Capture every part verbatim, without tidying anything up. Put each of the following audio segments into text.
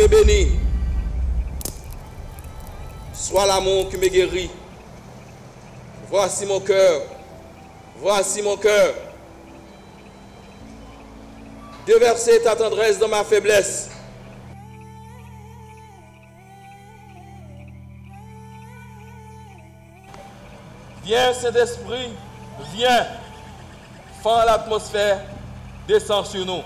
me bénit. Sois l'amour qui me guérit. Voici mon cœur. Voici mon cœur. Déverse ta tendresse dans ma faiblesse. Viens, Saint-Esprit, viens. Fan l'atmosphère, descends sur nous.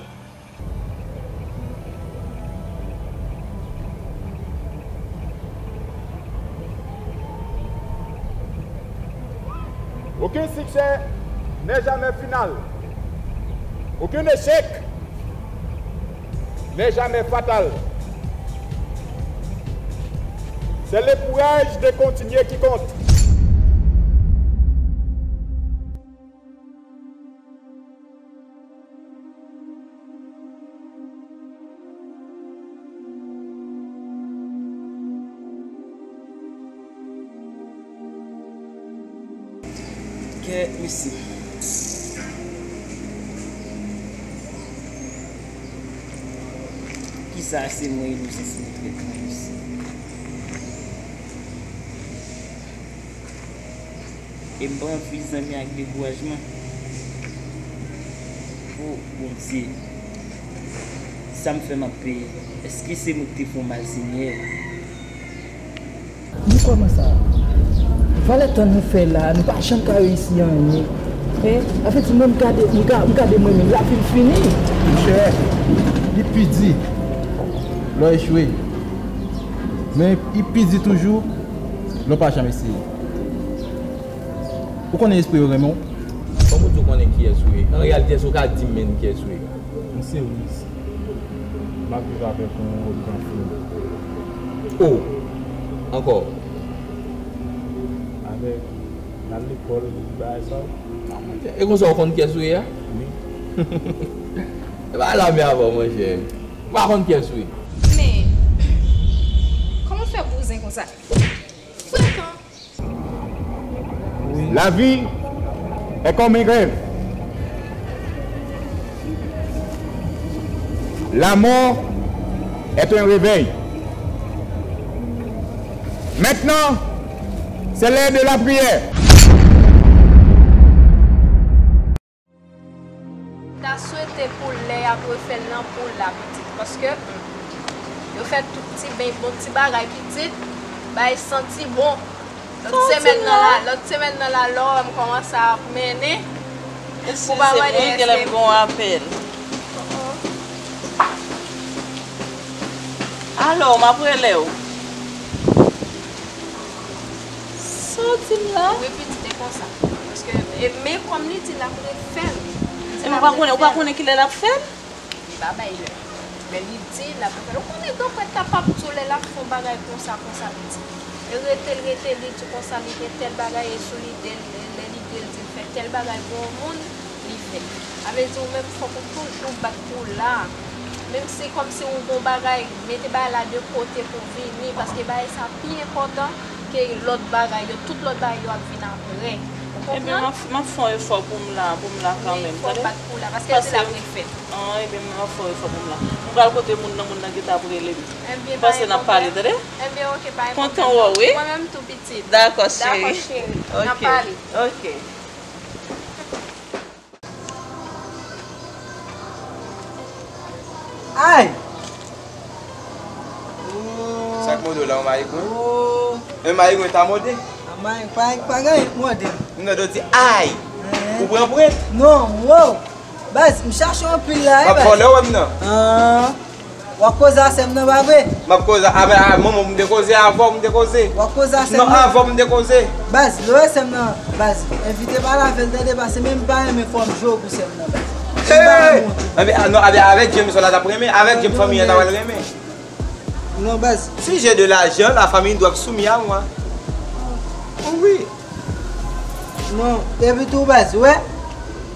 Aucun succès n'est jamais final. Aucun échec n'est jamais fatal. C'est le courage de continuer qui compte. Kè mesye. Kisa se mwen inosan sou trètman mesye. E m pran fi zanmi ak dekourajman. O Bondye, sa m fè m ap peye? Èske se mwen ki te fè w mal, Senyè? Di kòman sa? Valè tan nou fè la, nou pa janm ka reyisi anyen. Hein? Anfèt, mwen m gade, m ga-, m gade mwen menm, lavi m fini. Monchè, li pi di lè w echwe. Men li pi di toujou lè w pa janm eseye. Ou konnen espri yo renmen w. Kòman w di w konnen kiyès ou ye? An reyalite, èske w ka di m menm kiyès ou ye? M se Wiz. M ap viv avèk yon lòt gran fi. O! Ankò? Avèk, n al lekòl, bagay sa yo. A, monchè. E konsa w konn kiyès ou ye a? Wi. E pa lame avè w, monchè. Ou pa konn kiyès ou ye. Men, kòman w fè bouzen konsa? Frekan. La vie est comme un rêve. La mort est un réveil. Maintenant, c'est l'heure de la prière. Ta swete pou lè y ap refè l nan pou w la pitit, paske, hmm, yo fè tout ti ben, bon ti bagay pitit, bay santi bon. Lòt semèn nan la, lòt semèn nan la, lè w wè m kòmanse ap mennen, ou pa wè li genlè gon apèl. Alò, m ap rele w. Sa w di m la? Wi, pitit, e konsa. Paske, e, men kòm li di l ap refè l. Li di l ap refè l. E men ou pa konnen, ou pa konnen kilè l ap fè l? Li pa bay lè. Men li di l ap refè l. Ou konnen doktè kapab di w lè l ap fè yon bagay konsa, konsa, pitit. E rete l, rete l, li di w konsa, li gen tèl bagay e sou lide l, lè lide l di l fè tèl bagay pou yon moun, li fè. Sa vle di ou menm fòk ou toujou bat pou w la. Menm si kòmsi ou gon bagay, mete bagay la de kote pou w vini, paske bagay sa pi enpòtan ke lòt bagay yo. Tout lòt bagay yo ap vin apre. Ou konprann? Ebyen, m ap, m ap fè yon efò pou m la, pou m la kanmenm, tande? Men fò w bat pou w la, paske yo di l ap refèt. An, ebyen, m ap fè yon efò pou m la. M pral kote moun nan, moun nan gentan ap rele m. Ebyen, pa gen pwoblèm. Pase n ap pale, tande? Ebyen, oke, pa gen pwoblèm. Kontan wè w, wi. Mwen menm tou, pitit. Dakò, cheri. Dakò, cheri. N ap pale. Oke. Ay! Sa k mode w la, yon mayigwen? Oh. Yon mayigwen ta mode? A mayigwen, pa, pa gen anyen k mode. M tande w di ay! Hein? Ou pran pwent? Non, wow! Baz, m chache w anpil la, wi, baz. M ap vòlè w, wè m nan. Ah. W ap koze a sè m nan, pa vre? M ap koze a, a, a, manman w m te koze, avè w m te koze. W ap koze a sè m nan? Non, avè w m te koze. Baz, lè w wè sè m nan, baz, evite pale avè l, tande, paske menm m pa renmen fòm je w pou sè m nan, baz. Hey! Anben, a, non, anben, avèk je m sa w la t ap renmen, avèk je m fanmi an ta pral renmen. Non, baz. Si j'ai de l'argent, la famille doit soumis à moi. Oh, oui. Non, epi tou, baz, ou wè,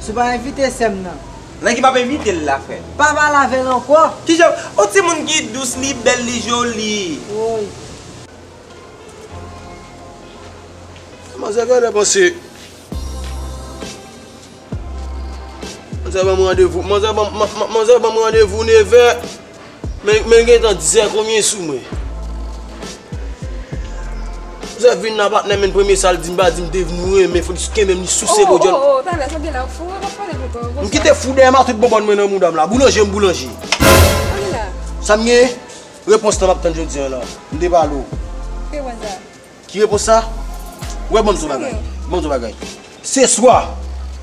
si w pa envite sè m nan. Nan ki m ap envite l la, frè? Pa pale avè l ankò. Kijan? Yon timoun ki dous, li bèl, li joli. Woy. Manzè genlè panse. Manzè ban m randevou. Manzè ban m, man-, man-, manzè ban m randevou nevè. Men, men gentan dizè konbyen sou mwen? Zè vin nan patnè men premye sa l di m pa di m te vin renmen Felix kenbe m li souse Oh, gwo djòl. oh, oh, talè, sa gen la, ou fou, w ap pale pou kò, M kite fou dèyè m a tout bonbòn mwen nan mouda m la. Boulanje m boulanje. Ale la. Sa m gen? Repons lan m ap tann jodi an la. M te pale w. Ki wè sa? Ki repons sa? Wè ban m di w bagay. Ban m di w bagay. Se swa,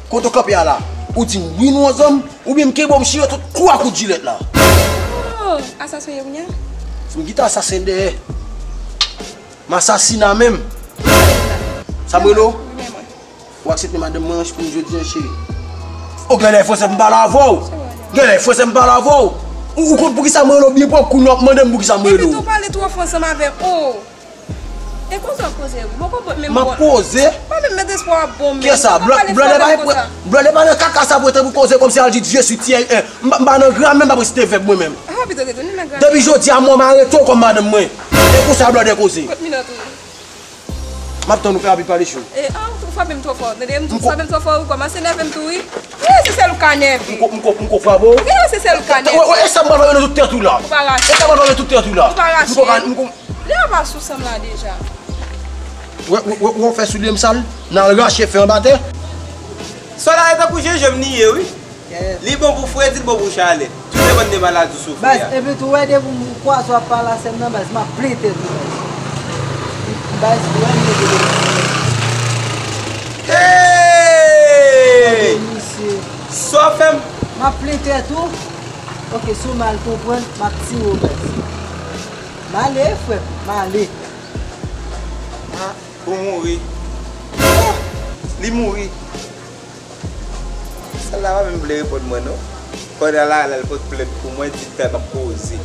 kote w kanpe a la, ou di m wi nou ansanm, oubyen m kenbe w m chire tout kou a kout jilèt la. Oh, asasen ye kounye a? M kite asasen dèyè. M asasina menm. Sa m rele w? Renmen mwen. Ou aksepte madanm mwen pou m jodi an cheri? O genlè e fransè m pale avè w. Genlè e fransè m pale avè w. Ou, ou konn poukisa m rele w byen pran kou nou ap mande m poukisa m rele Epi w. Tou pale twò fò ansanm avè m. Oh. E konsa w ap koze wi. Mwen konprann menm M ap koze. Mwen menm met espwa ap bon men. Kiyès sa? Blòdè pa nan kaka sa pou te pou koze kòmsi al di je suis tièl. M pa nan gra menm m pa resite vèb mwen menm. Ah, pito te tou ni nan gra. Depi jodi a mwen m arete w kòm madanm mwen. E konsa blòdè koze. Kot minòt ou? M ap tann ou fè api pale cho. E an, ou frape m twò fò. Tande m di w frape m twò fò wi, kòmanse nève m tou wi. Wi, se sèl ou ka nève. M ko, m ko, m ko frape w. Wi, se sèl ou ka nève. E sa m pral frape nan tout tèt ou la. Ou pa rache. E sa m pral frape nan tout tèt ou la. Ou pa rache. M ko pa, m ko. Lè a pa sou san m la deja. Wè, wè, wè, wè w fè soulye m sal. N al rache fè anba tè. Sòl la e tankou jenjanm li ye wi. Li bon pou fredi, li bon pou chalè. Tout depann de maladi w soufri a. Epi tou wè depi m kwaze w ap pale a sè m nan baz, m ap plen tèt ou baz. Baz, wè m mete devan. Hey! Misye. Sa w fè m? M ap plen tèt ou. Ok, si w mal konprann, m ap tire w baz. M ale, frè m, m ale. Ou mouri. Oh! Li mouri. Sèl la pa menm vle reponn mwen non. Pandan la, l al pot plent pou mwen, di tèt ap koze.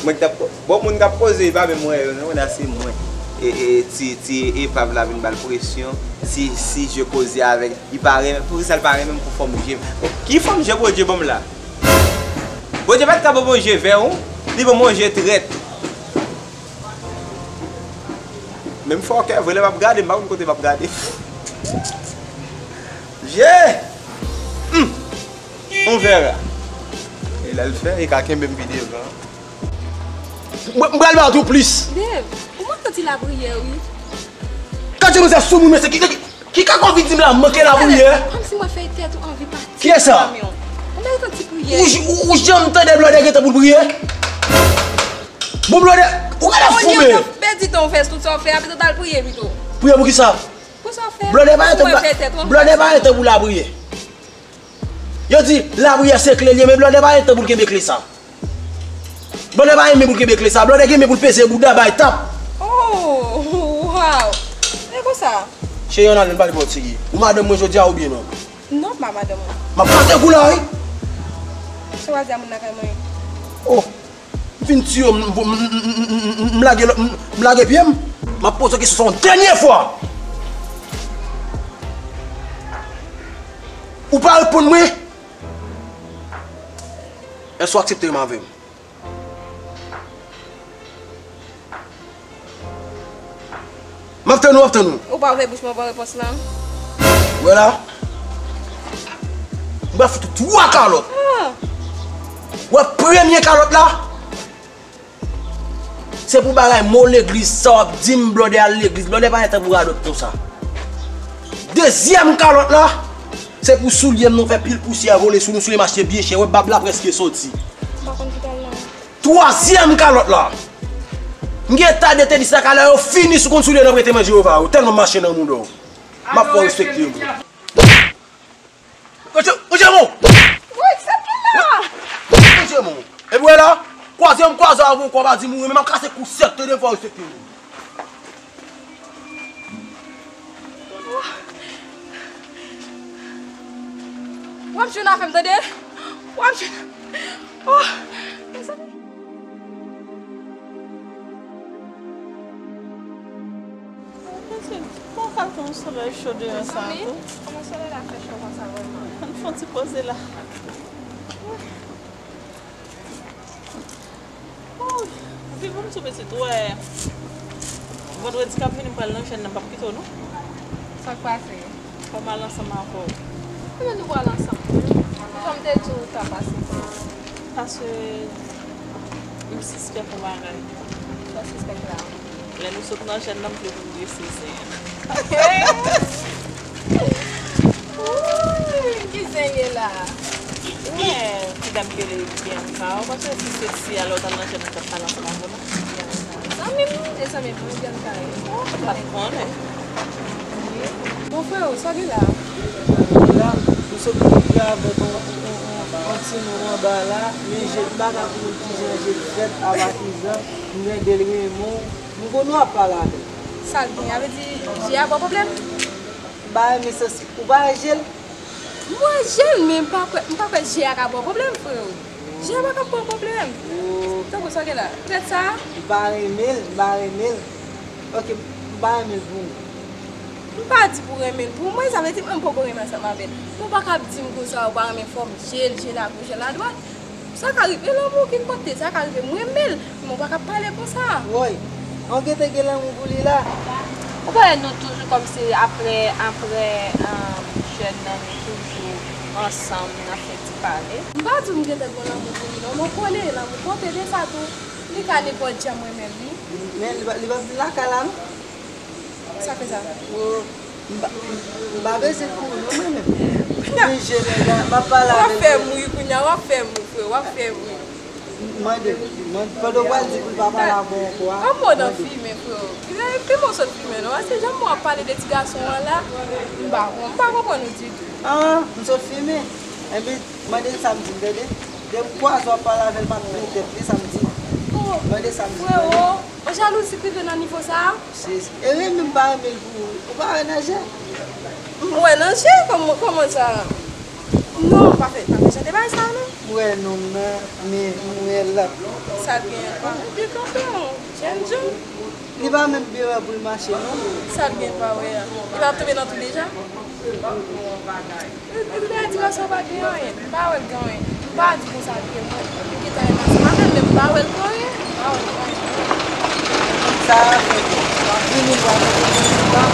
Mwen ki t ap, bon, moun k ap koze, li pa menm wè yo non, la se mwen. E, e, ti, ti epav la vin ba l presyon. Si, si je koze avèk, li pa renmen, poukisa l pa renmen m pou fòm je m? Ki fòm je Bondye ban m la? Bondye pa t ka ban m yon je vè, non. Li ban m yon je trèt. Menm fòkè vre, lè m ap gade, m pa konn kote m ap gade. Je! Hmm. On verra. E lè l fè, e ka kenbe m pi devan. Mwen, m pral bat ou plis. Babe, ou manke di lapriyè wi. Gade manzè soumoun mesye ki, ki, ki ka konn vin di m la manke lapriyè. Kòmsi mwen fè tèt ou anvi pati. Kiyès sa? Ou merite yon ti priyè. Ou, ou, ou janm tande blòdè gentan pou l priye? Bon blòdè, ou genlè fou men. Pèdi tan ou fè tout sa w fè a, pito t al priye pito. Priye pou kisa? Pou sa w fè. Blòdè pa gentan pou la, blòdè pa gentan pou lapriyè. Yo di lapriyè se kle l ye, men blòdè pa gentan pou l kenbe kle sa. Blòdè pa renmen pou l kenbe kle sa. Blòdè renmen pou l peze bouda bay tap. Oh, wow. E konsa. Cheri, ann ale n pale bò serye. Ou madanm mwen jodi a oubyen non? Non, m pa madanm ou. M ap pase kou la wi. Se w a di a moun lakay mwen. Oh. M fin tiye w, m, m, m, m, m, m lage lòt, m, m lage pye m. M ap poze w kesyon sa yon dènye fwa. Ou pa reponn mwen? Èske w aksepte renmen avè m? M ap tann ou, m ap tann ou. Ou pa ouvè bouch mwen ban repons lan. Wè la. M pral fout ou twa kalòt. Wè premye kalòt la. Se pou bagay mo legliz sa w ap di m blòdè al legliz. Blòdè pa gen tan pou radòt konsa. Dezyèm kalòt la, se pou soulye m nou fè pil pousyè vole sou nou, soulye m achte byen chè. Wè bab la prèske soti. M pa konn ki tal la. Twazyèm kalòt la. M gen ta de tenis la ka lè yo fini sou konn soulye nan prete manje yo va yo. Tèlman m mache nan mouda w. M ap fè w respekte m. Rete, rete mon. Woy, sa ki la? Rete mon. Epi wè la, kwaze m kwaze avè w, kwa pa di mouri, men m ap kase kou sèt tande fò w respekte m. W ap jwenn avè m tande. W ap jwenn. Oh, mezanmi. Bon, kal fè yon solèy cho deyò sa tou. Kòman solèy la fè cho konsa vrèman? Ann fè yon ti poze la. Anpil moun sou pitit, wè. Vandredi k ap vini m pral nan chèn nan, m p ap kite w non. Sa k pase? Fò m al ansanm avè w. Kòman nou pral ansanm? Jan m te di w ta pase. Paske M sispèk yon bagay. Sa w sispèk la? Lè nou sot nan jèn nan, m vle pou m dwese zen an. Wouy, ki zen ye la? Ou wè ti dam ki rele Bianca, ou panse si se si a lè w t al nan jèn nan k ap pale ansanm avè w la? Zanmi m, e zanmi m, wi, Bianca ye. M pa t konnen. Bon, freo, sa gen la? La, m sot kontre avèk yon, yon, yon, yon, yon timoun anba la, men je m pa ka konprann kijan je fèt ap akizan, m tande l renmen w, m konnen w ap pale avè l. Sa l gen? Sa vle di je a ba w pwoblèm? M pa renmen sansi, ou pa wè je l? M wè je l, men m pa kwè, m pa kwè je a ka ba w pwoblèm, freo. Je a pa ka ba w pwoblèm. Tankou sa gen la. Petèt sa? M pa renmen l, m pa renmen l. Ok, m pa renmen l pou ou. M pa di pou renmen l pou mwen, sa vle di mwen m poko renmen ansanm avè l. Men w pa ka ap di m konsa ou pa renmen fòm je l, je l agòch, je l adwat. Sa ka rive lanmou ki kote, sa ka rive m renmen l, men w pa ka ap pale konsa. Woy, an gentan gen lanmou pou li la. Ou pa wè nou toujou kòmsi apre, apre jèn nan nou toujou ansanm nan fè ti pale. M pa di w m gentan gen lanmou pou li non, men w konnen lanmou pote de sa tou. Li ka nenpòt jan m renmen l wi. Men li pa, li pa vin lakay la non. Sa fè sa? M pa, m pa bezwen pou ou non mwen menm. Men je nèg la, m ap pale W ap avè l. Fè m ri kounye a, w ap fè m ri, frè, w ap fè m ri. Mande, mande, pandan w pral di pou l pa pale avè w ankò a. An mò nan fimen, frè. Li fè m sot fimen non, paske jan w ap pale de ti gason an la, m pa, m pa konprann ou ditou. Ah, m sot fimen. Enben, mande l sa m di l, tande. Depi kwaze w ap pale avè l, m ap plen tèt li, sa m di l. Mande sa m di l, tande. Freo, ou jalouzi k rive nan nivo sa a? Se, e renmen m pa renmen l pou ou. Ou pa wè nan je? Ou wè nan je? Kòman, kòman sa? Non, pa fè, pa fè jan de bagay sa a non. M wè nonm nan, men m wè l la. Sa l gen ankò? Li kanpe yon jèn jan. Li pa menm byen wè pou l mache non. Sa l gen pa wè a? Li pa tonbe nan twou deja? Li, li gentan di konsa w pa gen anyen. M pa wè l gen anyen. M pa di konsa vre mwen. M gentan renmen ansanm avè l, men m pa wè l gen anyen. M pa wè l gen anyen. Sa a fè ke anpil moun pa konprann sa.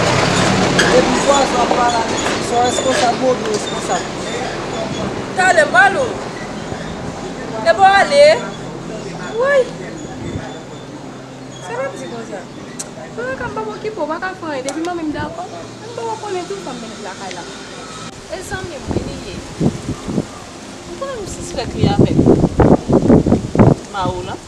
Depi kwaze w ap pale avè l, se yon responsab ou oubyen responsab? Talè m pale w. Epa w ale? Woy! Sa pa di konsa. Frè, ka m pa okipe w, pa ka fè anyen. Depi manmi m dakò, m poko konnen tou fanm vin lakay la. E zanmi m wi li ye. M konnen m sispèk li avèk Mao lan.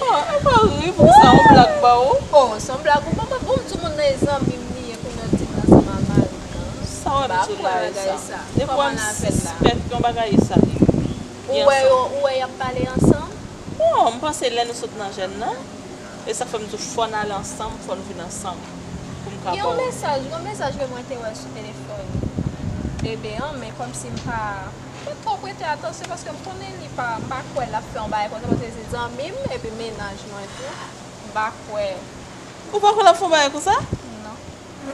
Oh, e pa ri pou sa yon blag ba ou. Oh, se yon blag ou ban mwen, bon, m di moun nan e zanmi m li ye, kounye a w di m l ansanm a mari m nan. Sa w ap di la e sa? Depi w wè m Kòman l ap fè la? Sispèk yon bagay e sa li. Ou wè yo, ou wè y ap pale ansanm? Bon, m panse lè nou sot nan jèn nan, e sa k fè m di w fò n ale ansanm, fò n vin ansanm pou m ka Gen ba yon w. Mesaj, gen yon mesaj ke mwen te wè sou telefòn bebe an, men kòmsi m pa, m pa t twò prete atansyon paske m konnen li pa, m pa kwè l ap fè yon bagay konsa paske se zanmi m epi mennaj mwen tou. M pa kwè. Ou pa kwè l ap fè yon bagay konsa? Non.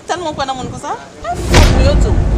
Tèlman w kwè nan moun konsa? E fanm yo di w.